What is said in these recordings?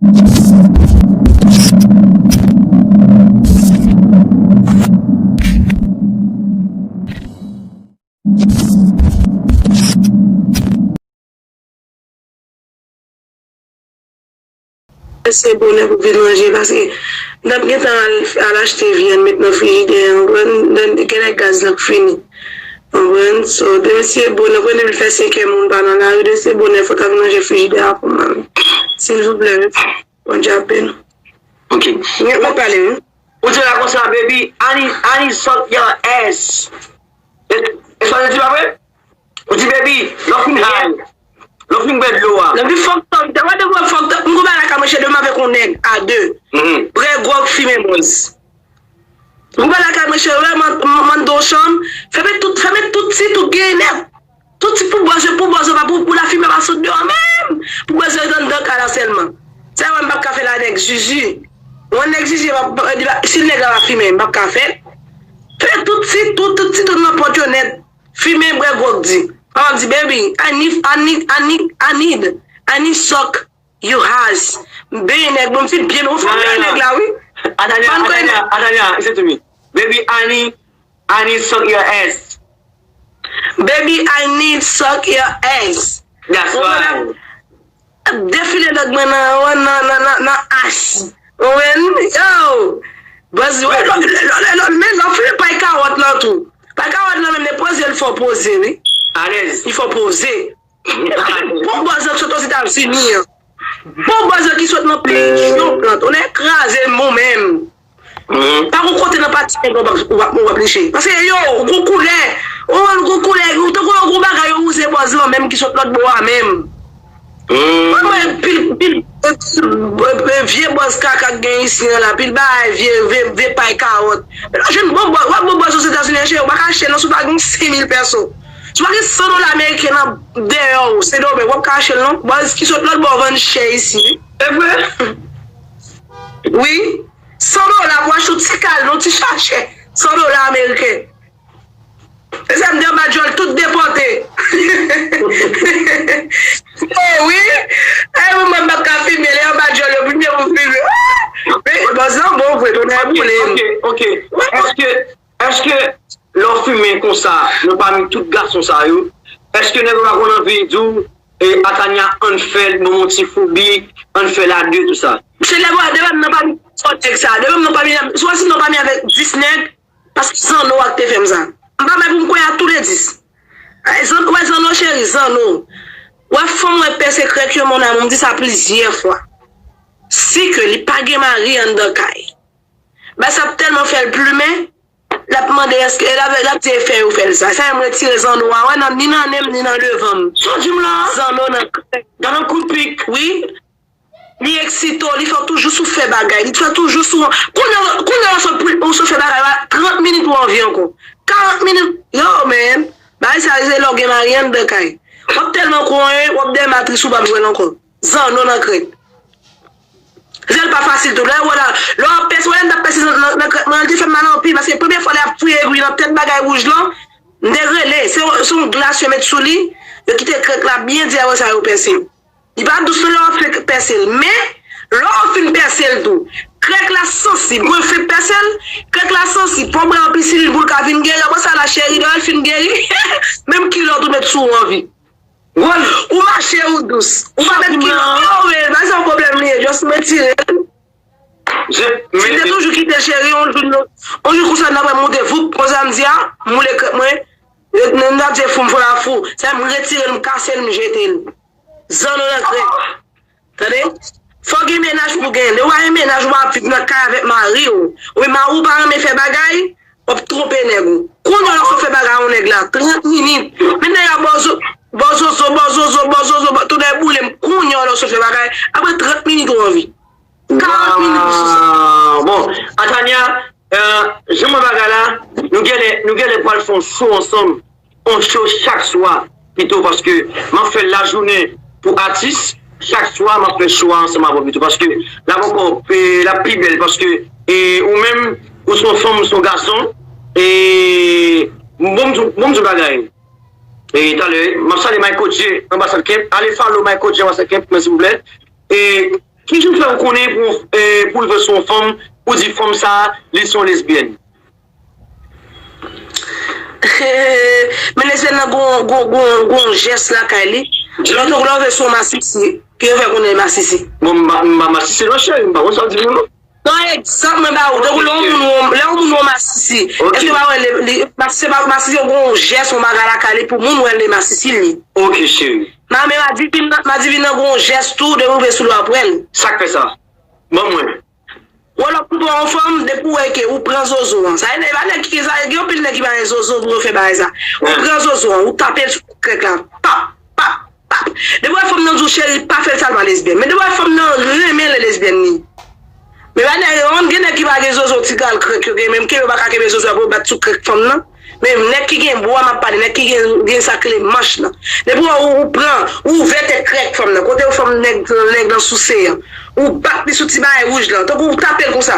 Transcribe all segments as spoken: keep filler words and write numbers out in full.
Se bonè pou vin manje, paske n ap gentan al, al achte vyann, met nan frijidè, w konprann? Demen gen lè gaz la k fini. W konprann? So, demen si e bonè, w konprann, depi l fè senk è moun pa nan lari, demen si e bonè, fò w ta vin ranje frijidè a pou mwen. Silvouplè, wi. Bondye ap beni w. Ok. Mwen konn pale, wi. Ou di la konsa, baby, I need, I need suck your ass. E, e sa w di, pa vre? Ou di, baby, lè w fin high, lè w fin bwè dlo a. Lè w fin fucked up, te wè de gwo fucked up, m gon bagay la ka manje demen avèk yon nèg a de. Bwè gwòg, fimen bòz. M gon bagay la ka manje, wè, man, man, man do chanm, fèmen tout, fèmen tout ti, tout gen nèt. Tout ti pou bòz yo, pou bòz yo, pa pou, pou lafimen pa sot deyò menm. Pou bòz yo ret anndan kay la sèlman. Sa wè m p ap ka fè l a nèg Jiji. Mwen nèg Jiji, m ap, m ap, si nèg la pa fimen, m p ap ka fè l. Fè tout ti, tout, tout ti, tout nan pòt yo nèt. Fimen bwè gwòg di. Mwen di, baby, I need, I need, I need, I need, I need suck your ass. M benyen nèg, bon, m fin byen, mwen fè m benyen nèg la, wi. Atanya, Atanya, Atanya, listen to me. Baby, I need, I need suck your ass. Baby, I need suck your ass. That's right. Defile nèg mwen nan, nan, nan, nan, nan ass. Ou konprann? Yo! Baz, wè, lò, lò, lò, lò, men lò, file pay kawòt lan tou. Pay kawòt lan menm, depoze l fò poze, wi. Alèz. Li fò poze. Bon bòz lan ki sot Ozetazini an. Bon bòz lan ki sot nan peyi Trump lan. Tonè kraze m ou menm. Pa gon kote nan pati nèg ou p ap, ou p ap, ou p ap niche. Paske yo, ou gon koulè. Ou gon koulè, ou tankou yon gon bagay yo wouze bòz lan menm ki sot lòt bò a menm. Mwen wè pil, pil, pil, vye bòz kaka k gen isi an la, pil bagay vye, vye, vye pay kawòt. Men lè w jwenn bon bòz, w ap bon bòz Ozetazini an, cheri, ou pa ka achte l non, si w pa gen senk mil pèso. Si w pa gen san dola ameriken nan dèyè w, Sendomeng, w ap ka achte l non. Bòz ki sot lòt bò vann chè isi, wi. E vre? Wi. San dola pou achte yon ti kal, yon ti sachè. San dola ameriken. E sa m di anba djòl tout depòte. Oh wi. Ay, mwen, mwen, m p ap ka filme, lè anba djòl yo, filme pou filme. Ah! Men, bòz lan bon vre, tonè boule m. Ok, ok. Èske, èske lè w fimen konsa, nan pami tout gason sa yo, èske nèg yo pa konn anvi di w, e, Atanya, ann fè l, ban m yon ti foubi, ann fè l a de, tou sa? Mesye, lè m nan pami sòt nèg sa, lè m nan pami, swa si m nan pami avèk dis nèg, paske zanno a k te fè m sa. M pa mèt pou m kwè a tou le dis. Ay, zan-, wè zanno cheri, zanno. Wè fanm wè pèse krèk yo, mon amour, m di sa plizyè fwa. Si ke li pa gen mari anndan kay. Bagay sa ap tèlman fè l plimen, l ap mande èske, l ap, l ap di e fè yo fè l sa. Sa fè m retire zanno a, wè, nan, ni nan nen m, ni nan devan m. Sa w di m la? Zanno nan krèk. Gade yon kout pik. Wi. Li eksite w, li fè w toujou sou fè bagay. Li fè w toujou sou, kounye a, kounye a w sot, ou sot fè bagay la, trant minit ou anvi ankò. Karant minit, yo, man. Bagay sa, se lè w gen mari anndan kay. W ap tèlman konyen, w ap dèyè matris ou p ap jwenn ankò. Zanno nan krèk. Zèl pa fasil tou. Lè w wè la, lè w ap pèse, wè lè m t ap pèse nan, nan, nan krèk mwen an, li te fè m mal anpil, paske premye fwa lè y ap fouye egwi nan tèt bagay wouj lan, m te rele. Se, se yon glas yo met sou li, yo kite krèk la byen di apre sa yo pèse l. Li pa dous non lè w ap fenk pèse l, men lè w fin pèse l tou, krèk la sansib. Mwen fenk pèse l, krèk la sansib. Fò w bwè yon pisilin pou l ka vin geri. Apre sa la, cheri, lè l fin geri, menm kilòt ou met sou ou anvi. Ou mache ou dous. Ou pa met kilòt. Yo, men, pa se yon pwoblèm li ye. Just retire l. Si m te toujou kite l, cheri, yon jou, yon jou konsa, n ap wè m moute, voup, konsa m di a, m woule krèk mwen. N ap di fou, m fè la fou. Sa m retire l, m kase l, m jete l. Zanno nan krèk. Tande? Fò gen mennaj pou gen. Lè w pa gen mennaj, ou pa ap viv nan kay avèk mari w. Wi, mari w pa renmen fè bagay, w ap twonpe nèg ou. Kounye a lè w sot fè bagay a yon nèg la, trant minit. Men nèg la bò zo-, bò zozo, bò zozo, bò zozo, bò, tonè boule m. Kounye a lè w sot fè bagay, apre trant minit ou anvi. Karant minit ou sou sa. Bon, Atanya, euh, jan m wè bagay la, nou genlè, nou genlè pral fè yon show ansanm. On show chak swa pito, paske m ap fè lajounen pou atis. Chak swa m ap fè show a ansanm avè w pito, paske l ap ankò, e, l ap pi bèl, paske, e, ou menm, ou se yon fanm, ou se yon gason, e, bon, m di w, bon, m di w bagay. E, talè, m ap salye Michael J anba Sandcamp. Ale follow Michael J anba Sandcamp pou mwen, silvouplè. E, ki jou m fè w konnen pou, eh, pou rive sou yon fanm, pou di fanm sa a, li se yon lesbyèn? Men lesbyèn nan gon, gon, gon, gon jès lakay li. Lè w rive sou yon masisi, ki yo fè konnen masisi. Bon, m pa, m pa masisi non, cheri, m pa konn sa w di m non. Non, egzanp mwen ba ou, tankou lè yon moun, lè yon moun yon masisi, èske w pa wè li, li, masisi, se pa masisi, yon gon jès, yon bagay lakay li pou moun wè li masisi li. Ok, cheri. Mame madivin nan, madivin nan gon jès tou, depi w rive sou li w ap wè l. Sa k fè sa? Ban mwen. Ou wè lè w pran yon fanm, depi w wè ke ou pran zozo an. Sa e pa nèg ki, sa gen anpil nèg ki pa gen zozo pou yo fè bagay sa. Ou pran zozo an, ou tape l sou krèk la. Pap, pap, pap. Depi w wè fanm nan di w cheri, pa fè l sa l pa lesbyèn. Men depi w wè fanm nan renmen lè lesbyèn li. Men pa nèg yo, gen nèg ki pa gen zozo ti gal krèk yo gen, menm kenbe yo pa ka kenbe zozo a pou yo bat sou krèk fanm nan. Men nèg ki gen bwa m ap pale, nèg ki gen, gen sa k rele manch lan. Depi w wè ou, ou pran, ou ouvè tèt krèk fanm nan, kote fanm nèg, nèg lan souse an. Ou bat li sou ti bagay wouj lan, tankou ou tape l konsa.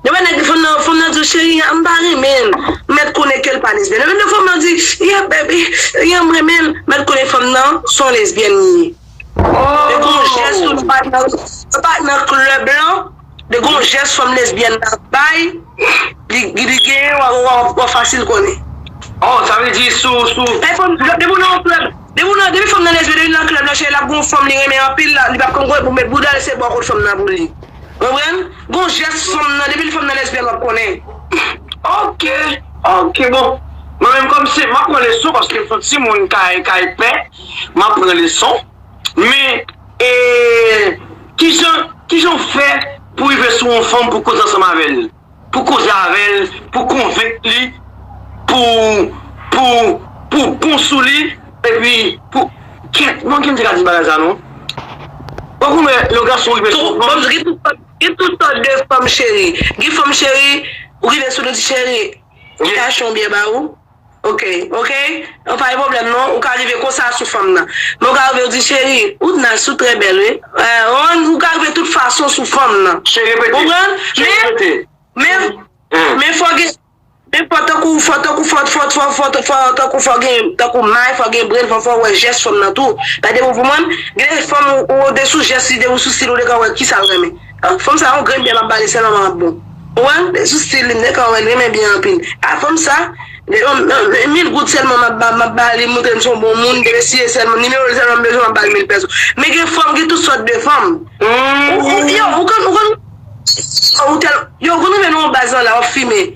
Depi nèg fanm nan, fanm nan di w, cheri, m pa renmen l, m mèt konnen ke l pa lesbyèn. Depi fanm nan di, yeah, baby, yeah, m renmen l, m mèt konnen fanm nan, se yon lesbyèn li ye. Depi yon jès ou pa nan, pa nan klèb lan, depi yon jès fanm lesbyèn nan bay, li, li, li genyen, w, w, w, w fasil konnen. Oh, sa vle di sou, sou. Depi fanm, depi w nan yon klèb, depi w nan, depi fanm nan lesbyèn, depi nan klèb lan, cheri, l ap gen yon fanm li renmen anpil, la, li p ap konn kote pou met bouda l, se bò kot fanm nan pou li. Konprann? Gon jès fanm nan, depi l fanm nan lesbyèn, w ap konnen. Ok, ok, bon. Mwen menm kòm se, m ap pran leson paske m se yon timoun kay, kay pè, m ap pran leson. Men, e, kijan, kijan w fè pou rive sou yon fanm pou koze ansanm avè l? Pou koze avè l, pou konvenk li, pou, pou, pou bon sou li, epi pou, kèt, mwen ki m te ka di bagay sa non. Ou konn wè, yon gason rive sou yon fanm. Gen tout sòt, gen tout sòt de fanm cheri. Gen fanm cheri, ou rive sou li, ou di cheri, m ka achte yon byè ba ou? Ok, ok. An pa gen pwoblèm non. Ou ka rive konsa sou fanm nan. Men ou ka rive ou di cheri, ou nas ou trè bèl wi. Ou ka rive tout fason sou fanm nan. Cheri repete. Konprann? Men, men, men fò gen, men fò tankou, fò tankou, fò, fò, fò, fò, fò, tankou fò gen, tankou may, fò gen brenn, fò, fò wè jès fanm nan tou. Paske pou, pou mwen, gen fanm ou, ou de sou jès li, de ou sou stil ou, de ka wè kisa l renmen. Fanm sa yon grenn byè m ap ba li sèlman m ap bon. Ou wè, sou stil li, m te ka wè l renmen byè anpil. A fanm sa, mil goud sèlman m ap ba, m ap ba li, montre m se yon bon moun, de mesye sèlman, nimewo l sèlman m bezwen m ap ba l mil pèso. Men gen fanm, gen tout sòt de fanm. Ou, ou, yo, ou konn, ou konn, ou tèl, yo, ou konn rive nan yon baz lan la, w ap fimen.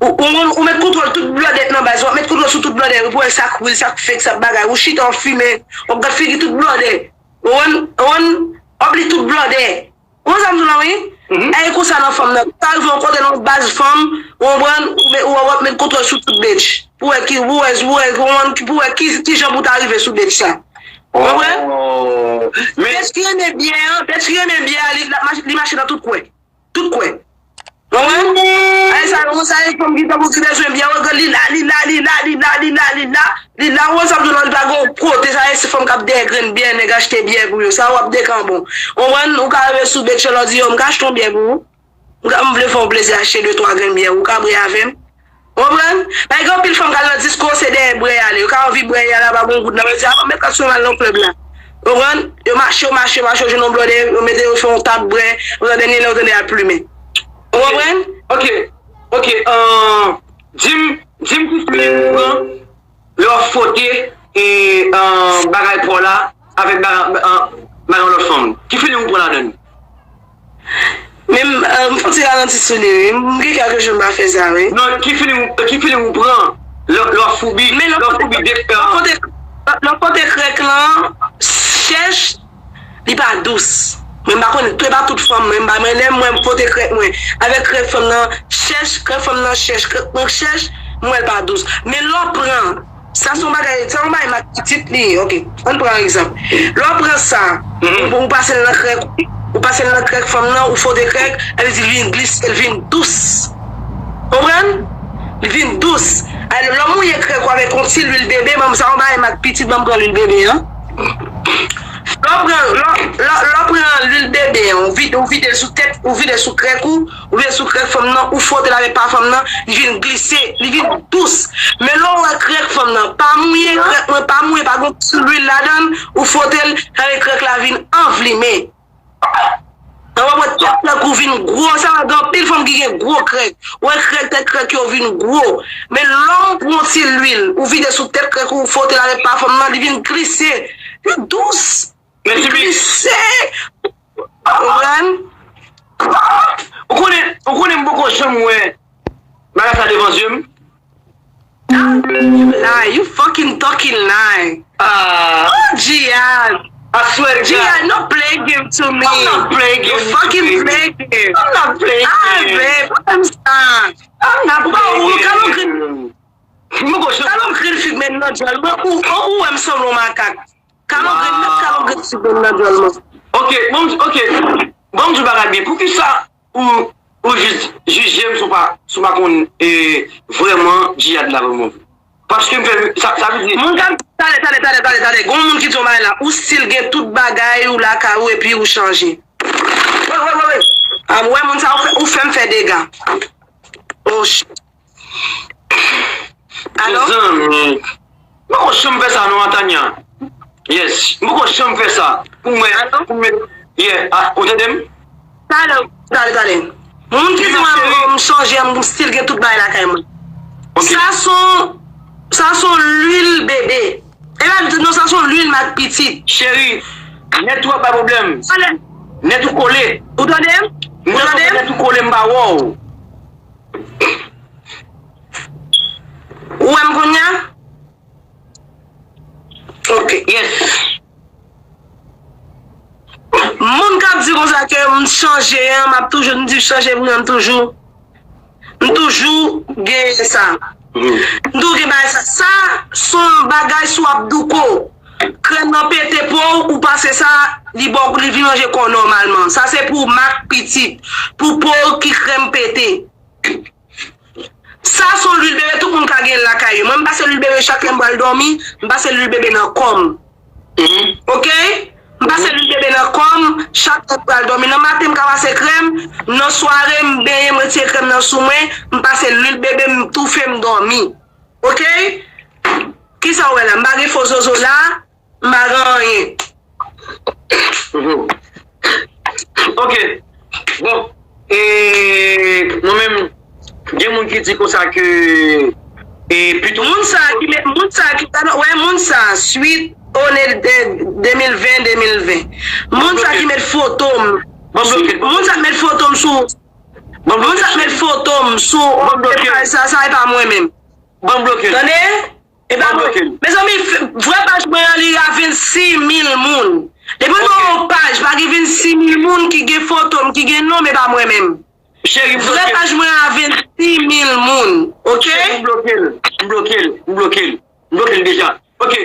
Ou, ou, ou met kontwòl tout blòdè k nan baz, w ap met kontwòl sou tout blòdè, pou wè sa k real, sa k fake, sa k bagay. Ou chita, w ap fimen, w ap gad figi tout blòdè. Ou konn, ou konn, w ap li tout blòdè. Ou konn sa m di w la wi? E konsa nan fanm nan. Sa rive yon kote nan yon baz fanm, ou konprann, ou met, ou ap met kontwòl sou tout bitch. Pou wè ki, pou wè, pou wè, pou wè ki, ki jan pou ta rive sou bitch sa. Ou konprann? Bitch ki renmen byè an, bitch ki renmen byè an, li, li mache nan tout kwen. Tout kwen. Ou konprann? Ay sa, yon sa, yon fanm ki tankou ki bezwen byè, ou wè li la, li la, li la, li la, li la, li la. Li la, ou wè sa m di w la, li pa gen yon kote, sa e se fanm k ap dèyè grenn byè, nèg achte byè pou yo. Sa w ap dekan bon. Ou konprann? Ou ka rive sou bitch la, w di, yo, m ka achte yon byè pou ou. M ka, m vle fè w plezi achte de twa grenn byè, ou ka bre avè m. Ou konprann? Paske gen anpil fanm k al nan disko, se dèyè bwè y ale. Yo ka anvi bwè y ale, pa gen yon goud nan men, yo di, a, mèt ka sou mal nan klèb la. Ou konprann? Yo mache, yo mache, yo mache, yo jwenn yon blòdè, yo mete yo fè yon tab bwè, ou tande dènye lè, ou tande y al plimen. Ou konprann? Ok, ok, euh, di m, di m ki feeling ou pran lè w ap fwote e, euh, bagay pa w la avèk bagay, euh, bagay yon lòt fanm. Ki feeling ou pran ladan l? Men m, euh, m fè yon ti ralanti sou li wi. M gen kèk jou m pa fè sa wi. Non, ki feeling, ki feeling ou pran lè, lè w ap foubi, lè w ap foubi de, euh, lè w fwote krèk lan, chèch, li pa dous. Men m pa konnen, se pa tout fanm, men m pa, men lè mwen m fwote krèk mwen avèk krèk fanm nan, chèch, krèk fanm nan chèch, krèk mwen chèch, m wè l pa dous. Men lè w pran, sa se yon bagay, sa se yon bagay m ak pitit li ye, ok. Ann pran yon egzanp. Lè w pran sa, ou, ou pase l nan krèk, ou pase l nan krèk fanm nan, ou fwote krèk, sa vle di l vin glise, l vin dous. Konprann? Li vin dous. Alò, lè w mouye krèk ou avèk yon ti lwil bebe, men sa se yon bagay m ak pitit, ban m pran lwil bebe an. Lè w pran, lè, lè, lè w pran lwil bebe an, ou vide, ou vide l sou tèt, ou vide l sou krèk ou, ou vide l sou krèk fanm nan, ou fwote l avèk pa fanm nan, li vin glise, li vin dous. Men lè w wè krèk fanm nan pa mouye, krèk mwen pa mouye, pa gen ti lwil ladan l, ou fwote l, sa vle krèk la vin anvlimen. Fè krèk ou vin gwo, sa gen anpil fanm ki gen gwo krèk. Ou wè krèk, tèt krèk yo vin gwo. Men lè w pran yon ti lwil, ou vide sou tèt krèk ou, fwote l avèk pafòm nan, li vin glise. Li dous. Li glise. Ou konprann? Ou konnen, ou konnen m poko janm wè bagay sa devan zye m. Lie, you fucking talking lie. Ah. Oh, Jihad. I swear to God. Jihad, no play game to me. I'm not playing game. You fucking play game. I'm not playing game. Ah, babe, pa fè m sa. I'm not playing game. Ou pa ou, kalon grin. Mwen gon chan. Kalon grin fig men nan djòl mwen. Ou, ou, ou wè m sanble yon makak. Kalon grin, met kalon grin fig men nan djòl mwen. Ok, bon, ok. Bon, m di w bagay byen. Poukisa ou ou jis jije m si w pa si w pa konn e, vrèman Jihad la vrèman vre. Paske m fè sa sa vle di. Moun k ap tande tande tande tande tande tande gon moun ki di yon bagay la ou still gen tout bagay ou lakay ou epi ou chanje. Wi wi wi wi. A m wè moun sa ou fè ou fè m fè dega. Oh shit. Alo? Mezanmi. M poko janm fè sa non Atanya. Yes. M poko janm fè sa. Pou mwen, pou mwen. Yeah. Ah, ou tande m? Tale, tale, tale. Moun ki di mwen m chanje, m still gen tout bagay lakay mwen. Sa son, sa son lwil bebe. E pa non sa son lwil mak pitit. Cheri, nèt ou ap bay pwoblèm. Nèt ou kole. Ou tande m? Ou tande m? Nèt ou kole m pa wè w. Ou wè m kounye a? Ok. Yes. Moun k ap di konsa ke m chanje an, m ap toujou, m di chanje pou mwen toujou. M toujou gen sa. M toujou gen bagay sa. Sa se yon bagay si w ap douko. Krèm nan pete po w, ou pase sa, li ba w, li vin ranje kò w nòmalman. Sa se pou mak pitit, pou po w ki krèm pete. Sa se yon lwil bebe tout moun ka gen l lakay yo. Mwen m pase lwil bebe chak lè m pral dòmi, m pase lwil bebe nan kò m. Oke? M pase lwil bebe nan kò m, chak lè m pral dòmi. Nan maten m ka pase krèm, nan sware m benyen m retire krèm nan sou mwen, m pase lwil bebe m toufe m dòmi. Oke? Kisa w wè la? M pa gen fo zozo la. M pa gen anyen. Ok. Bon. E mwen menm, gen moun ki di konsa ke e pito. Moun sa ki met, moun sa ki, wè moun sa, suit one de de mil ven, de mil ven. Moun sa ki met foto m. Moun sa ki met foto m sou. Moun sa ki met foto m sou paj sa, sa e pa mwen menm. Tande? E pa bon. Mezanmi, vrè paj mwen an li a vennsis mil moun. Depi m nan yon paj, pa gen vennsis mil moun ki gen foto m, ki gen non m, e pa mwen menm. Vrè paj mwen an a vennsis mil moun, oke? Cheri, m bloke l, m bloke l, m bloke l, m bloke l deja. Oke,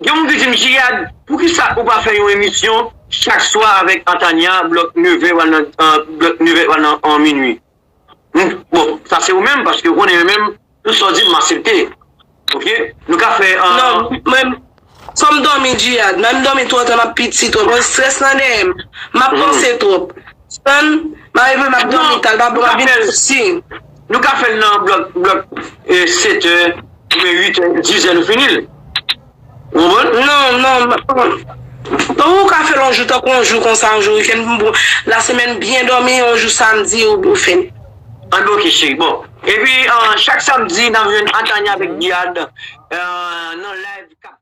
gen moun ki di m, Jihad, poukisa ou pa fè yon emisyon chak swa avèk Antania, blòk nevè pral nan, blòk nevè pral nan minwi? Bon, sa se ou menm, paske ou konnen menm, tout sa w di m, m aksepte. Oke? Nou ka fè. Non, mwen, fò m dòmi Jihad. Mwen, m dòmi twò ta, m ap piti twòp. Mwen, strès nan dèyè m. M ap panse twòp. Tann, m a rive, m ap dòmi ta, l pa bon, m ap vin si. Nou ka fè l nan blòk, blòk setè, oubyen uitè, dizè, nou fini l. Ou konprann? Non, non. Donk ou ka fè l yon jou tankou yon jou konsa, yon jou wikenn, lasemèn byen dòmi, yon jou samdi ou, ou fè l. Anben oke cheri. Bon. Epi chak samdi n ap jwenn Antania avèk Jihad nan live k ap